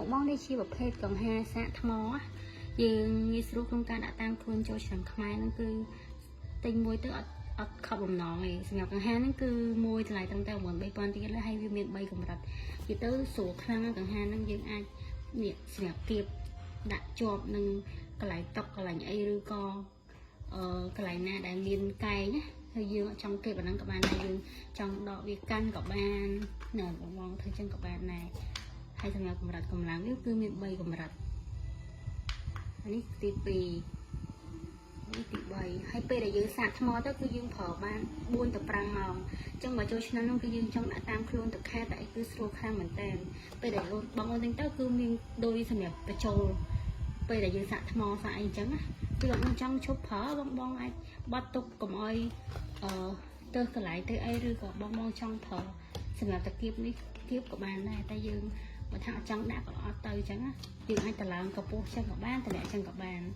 បងបងនេះជាប្រភេទកង្ហាសាកថ្មណាយើងងាយស្រួលក្នុងការដាក់តាមខ្លួនចូលឆ្នាំខ្មែរហ្នឹងគឺទិញមួយទៅអត់អត់ខកបំណងទេសម្រាប់កង្ហាហ្នឹងគឺមួយតម្លៃត្រឹមតែ9 3000ទៀតហើយវាមាន3កម្រិតនិយាយទៅស្រួលខ្លាំងណាស់កង្ហាហ្នឹងយើងអាចនេះសម្រាប់គៀបដាក់ជាប់នឹងកន្លែងតុកកន្លែងអីឬក៏អឺកន្លែងណាដែលមានកែងណាហើយយើងអត់ចង់គៀបអាហ្នឹងក៏បានដែរយើងចង់ដកវាកាន់ក៏បានណែបងបងធ្វើចឹងក៏បានដែរហើយសម្រាប់កម្រិតកម្លាំងវាគឺមាន3កម្រិតនេះទី2នេះទី3ហើយពេលដែលយើងសាកថ្មទៅគឺយើងប្រើបាន4ទៅ5ម៉ោងអញ្ចឹងបើចូលឆ្នាំនោះគឺយើងចង់ដាក់តាមខ្លួនទៅខែតែអីគឺស្រួលខ្លាំងមែនតើពេលដែលបងអូនទិញទៅគឺមានដូចសម្រាប់បញ្ចូលពេលដែលយើងសាកថ្មសាកអីអញ្ចឹងណាគឺអត់ចង់ឈប់ប្រើបងបងអាចបត់ទុកកុំអោយអឺទៅកន្លែងទៅអីឬក៏បងបងចង់ប្រើសម្រាប់តាគៀបនេះគៀបក៏បានដែរតែយើងបើថាអត់ចង់ដាក់ក៏អត់ទៅអញ្ចឹងណាយើងអាចតឡើងកម្ពស់ចឹងក៏បានតម្លាក់ចឹងក៏បាន។